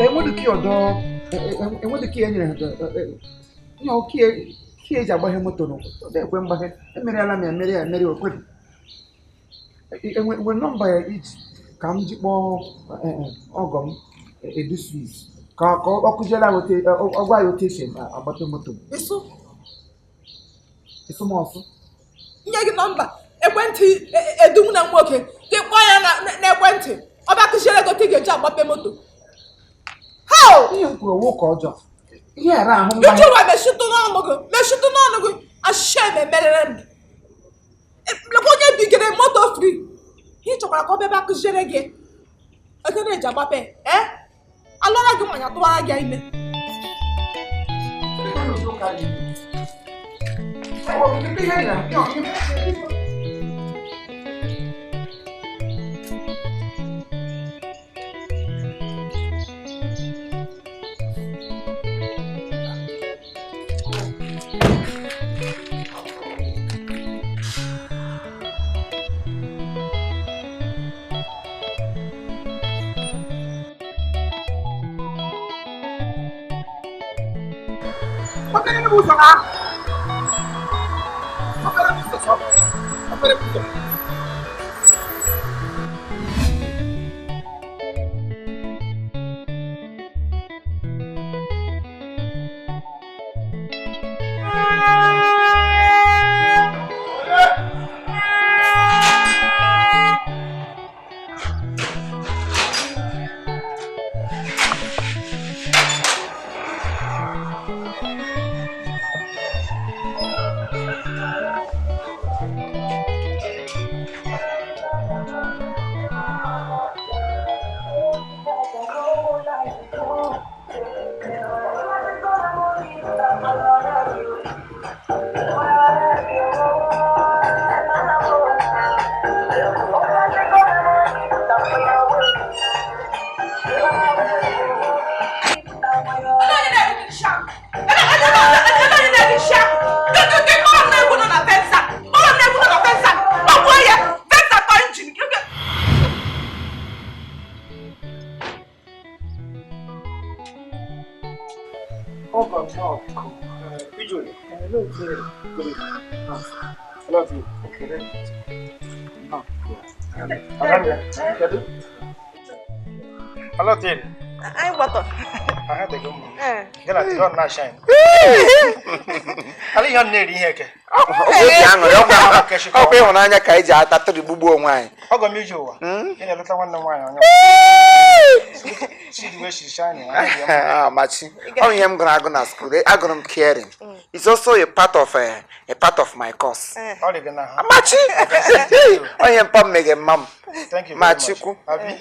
Enweghị key ọdọ, enweghị key enyere ha, ihe key key eji agbaghe moto n'ụkwụ ọ ekwe mgbaghe. Emerela m ya, mere ya, emere okwe. Enwe nọmba ya iji ka m ji kpọọ ọgọ m Edu Swiss ka ọ kụziere ya otu ọ gwa ya otu esi agbata moto. Ịsụ Ịsụ m ọsụ. Nye gị nọmba ekwentị Edu na nwoke gị, kpọọ ya n'ekwentị, ọ bịa kụziere gị otu ị ga-eji agbape moto. How? Ihe m kwuru nwoke ọjọọ ihe ara ahụ mgbaghe. Iji ụwa mechitụ n'ọnụ gị, mechitụ n'ọnụ gị. Ashem emerere m gị. Lekwa onye bigere moto free, ị chọkwara ka ọ bịa bịa kụziere gị otu na-eji agbape. Ee, alụọla gị nwaanyị, atụwara gị ime. Mepere m ụzọ ha. Mepere m ụzọ sọ. Mepere m ụzọ. Ọgọ nnọọ. Ijole. Good evening. I love you. Adanne, kedu? Hello, Tiri. Anyị gbakọ. Ahụ dị gị mma. Gị na Tiri ọ na-shine. Ala ihe ọ na-eri ihe eke. Obi aṅụrị ọkwa ịhụnanya ka anyị ji atatụrụ gbugbu onwe anyị. Ọgọ m ije ụwa. Ị na-eleta nwanne m nwaanyị anya. See the way she's shining. Ahụ dị ya mma. Ah, Machi, ọ ihe m gụrụ agụ na school, agụrụ m caring. It's also a part of my course. Ọ dị gị n'ahụ. Machi, ọ ihe mpa m meghe mma m. Thank you very Ma much. Chukwu. Abi?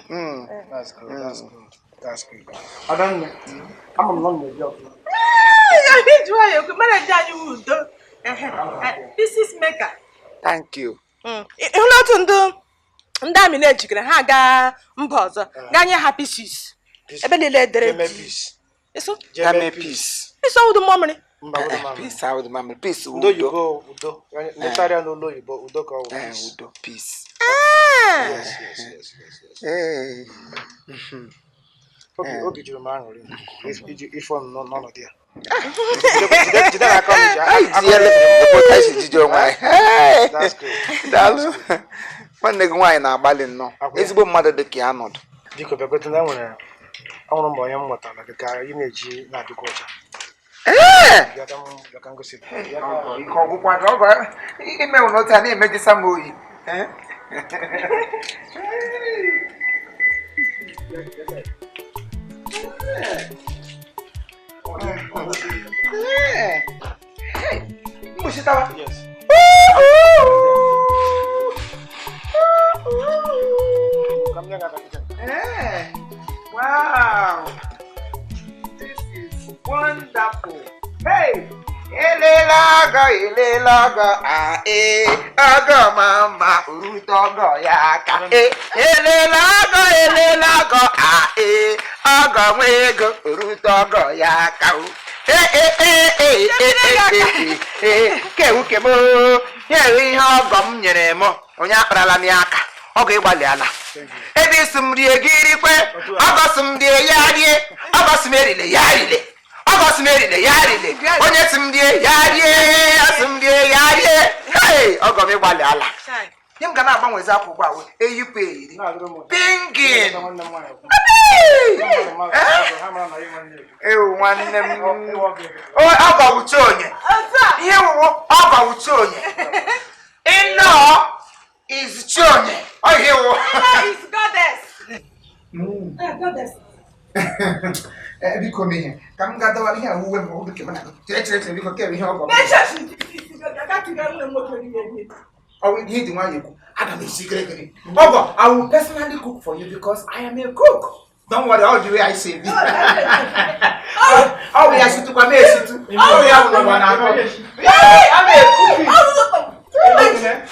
That's good. That's good. That's good. Adanne, ama m na ọ na-ebi ọfụma. Anyị jụọ ya okwu manager anyị wụ udo. This maker. Thank you. Ị hụla otu ndị amị na-ejikere ha gaa mba ọzọ gaa nye ha pieces ebe niile edere Jeme peace. Ịsụ Jeme Dame peace. peace. Peace ọwụdụ mmamịrị. Mba, udo mama. Peace ahụ dị mamịrị. Peace Ndị udo. oyibo udo. Letara n'ụlọ oyibo udo ka ọ wụ Eh, peace. udo peace. Yes, yes, yes, yes, yes. Ee. Obi juru m aṅụrị iji ife ọnụ n'ọnọdụ ya. Jide n'aka m ji Anyị aka ji ele otu anyị si jide onwe anyị. Hey! That's good. Daalụ. Nwanne gị nwaanyị na-agbalị nnọọ. Akwa ya. Ezigbo mmadụ dị ka ya nọdụ. Biko bịagote na enwere ọhụrụ mgbe onye m nwetara gị ka ị na-eji na-adịkwa ọcha. Ee! Bịa ka m gosi gị. Ike ọgwụkwa gị ọgọ ime ụlọ otu a na-emejisa m oyi. Eh? Eh. Hey, mkpuchitawa. Yes. Ka m nye gị aka kịta. Eh, wow. This is wonderful. Hey! Elela ọgọ, elela ọgọ, a ee, ọgọ ma mma, orute ọgọ ya aka. Ee, elela ọgọ, elela ọgọ, a ee, ọgọ nwe ego, orute ọgọ ya aka o. Ee, ee, ee, ee, ee, ee, ee, ee, kewu kem o, ya ihe ọgọ m nyere m, onye akparala m ya aka, ọgọ ịgbalịala. Ebe isi m rie gị rikwe, ọgọ sị m rie ya rie, Ọgọ sị m erile ya rile. Ọgọ sị m erile ya rile. Onye sị m rie ya rie. Asị m rie ya rie. Hey, ọgọ m ịgbalị ala. Ihe m ga na-agbanwezi akwa ugbu a wụ eyipụ eyiri. Pingin. Ewu nwanne m. Ọgọ wuche onye. Ihe wụwụ ọgọ wuche onye. In-law is Chionye. Oh, here. In-law is goddess. Goddess. Biko me here. Come gather here. Who will chere chere biko kere ihe ọgọ. Oh, we need the one you aga m esi kere kere. Ọgọ, I will personally cook for you because I am a cook. Don't worry, all the way I say. Oh, we are situ kwa me situ. Oh, ya no na. I'm a cook. Okay.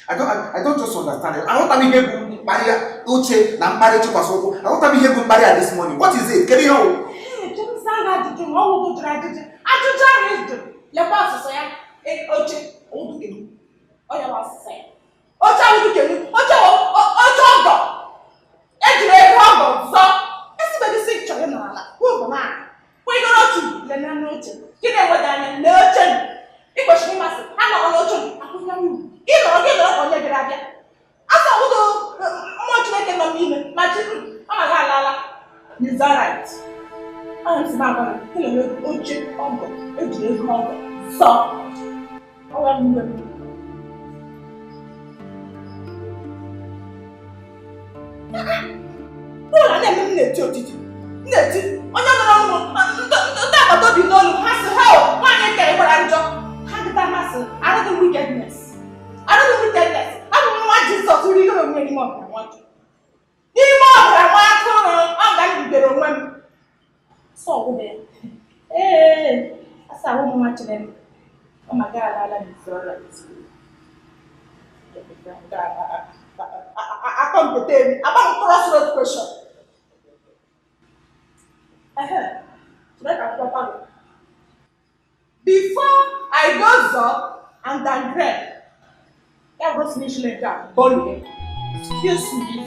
I don't just understand it. I want to hear Uche na mkparị chikwasị ụkwụ. I want to hear mkparị this morning. What is it? Kedu ihe ọ? Before I go up and downgrade, that was initially that. Excuse me.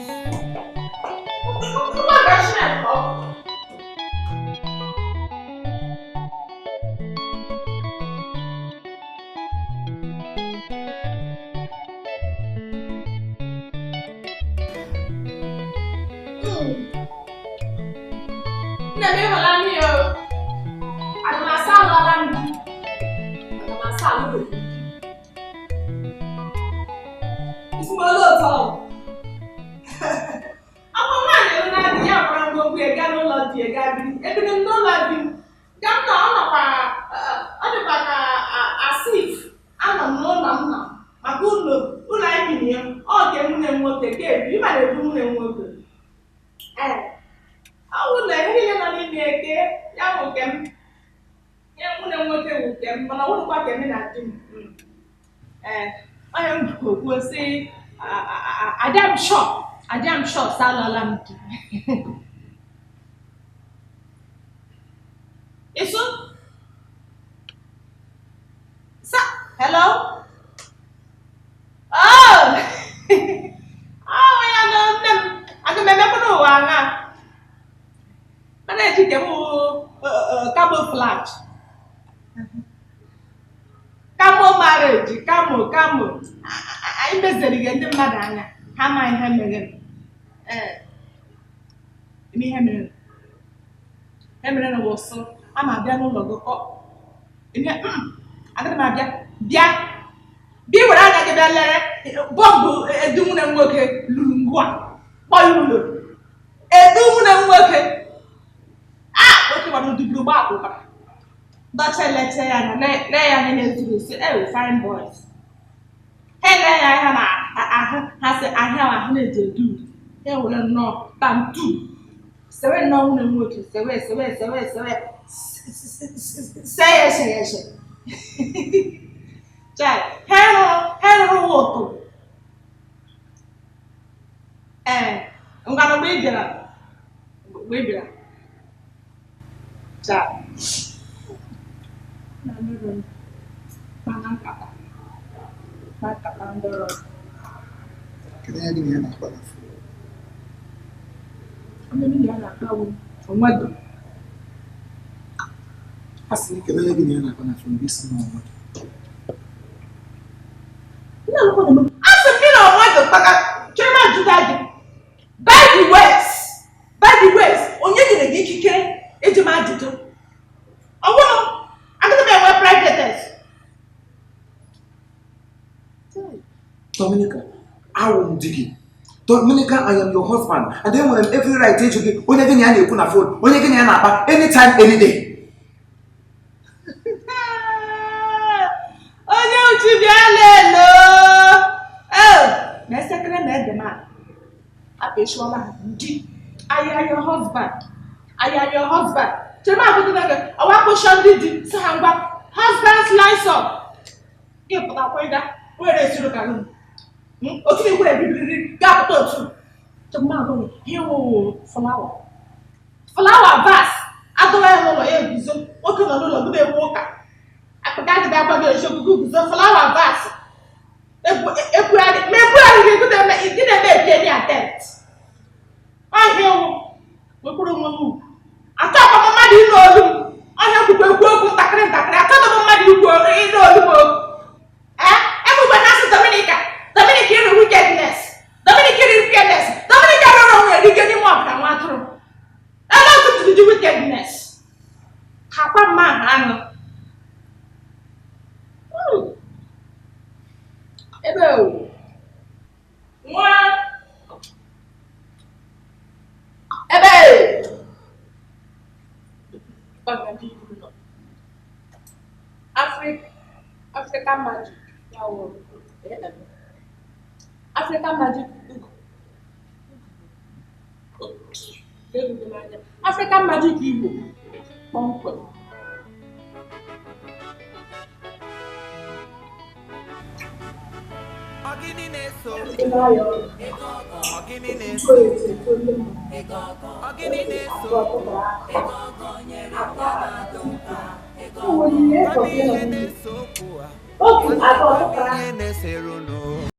Hello? Oh! Oh, ya no, nne m. Aga m emekwa n'ụwa aṅa. Mana eji nke m camouflage. Camo marriage, camo. Anyị mezere gị ndị mmadụ anya. Ha ma ihe mere. Eme ihe mere. Emere na wọsụ. A ma abịa n'ụlọ gị kọ. Agaghị m abịa. Bịa were anya gị bịa lere. bọmbụ edu nwunye m nwoke luru ngwa kpọọ ụlọ edu nwunye m nwoke a nwoke gbara uduburu gba akpụkpa dọcha eleta ya anya lee ya anya na-ezuru esi ewe fine boys ha ele ya anya na ahụ ha sị ahịa ahụ na-eji edu ya were nnọọ bantu sewe nnọọ nwunye m nwoke sewe sewe sewe sewe se ya eshe ya eshe chai ha rụrụ ụtụ ee ngwanụ mgbe ị bịara chai na ndọrọ mana nkata nkata ndọrọ. Kedu ihe gị na ya na-akpa na fon? Onye m na ya na-akpa bụ onwedo. A sị gị kedu ihe gị na ya na-akpa na fon gị si na onwedo. A sị m gị na onwedo kpaka chere m ajụta gị. By the ways, onye nyere gị ikikere ịjụ m ajụjụ? Ọ bụrụ agaghị m enwe private test. Dominica, awụ m di gị. Dominica, I am your husband and enwere m every right ịjụ gị onye gị na ya na-ekwu na phone, onye gị na ya na-akpa anytime, any day. Onye uchi bịa lelo. Na esekere na ede m a apịchụọla ha di. I am your husband. I am your husband. Chema abụghị na gị ọwa kpụchọ ndị di si ha ngwa husband's lines up. Gị pụtakwa ịga were esiri ka gị otu na ikwere bibiriri ga-apụta otu. Chema abụghị ihe wụ flawa. Flawa vas adọwa ya n'ụlọ ya eguzo nwoke nọ n'ụlọ gị na-ewu ụka akpịka agịda agwa gị eziokwu gị guzo flawa vas ebugharị ma ebugharị gị gị na-eme ebi attempt. Ọhịa ewu nwekwuru onwe m ugwu. Achọghị m mmadụ ịnụ olu m. Ọhịa kwukwe ekwu okwu ntakịrị ntakịrị. Achọghị m mmadụ ikwu ịnụ olu m. Ebube ha sị Dominica, Dominica ịrụ wickedness, Dominica ịrụ wickedness, Dominica rụrụ onwe erike n'ime ọbara nwa atụrụ. Ebe otu tụrụ ji wickedness. Ha kwa mma ahụ aṅụ. Ebe o. Nwa. Ebe. African Magic. African Magic. African Magic Igbo. Kpọmkwem. Otu atọ tụtara.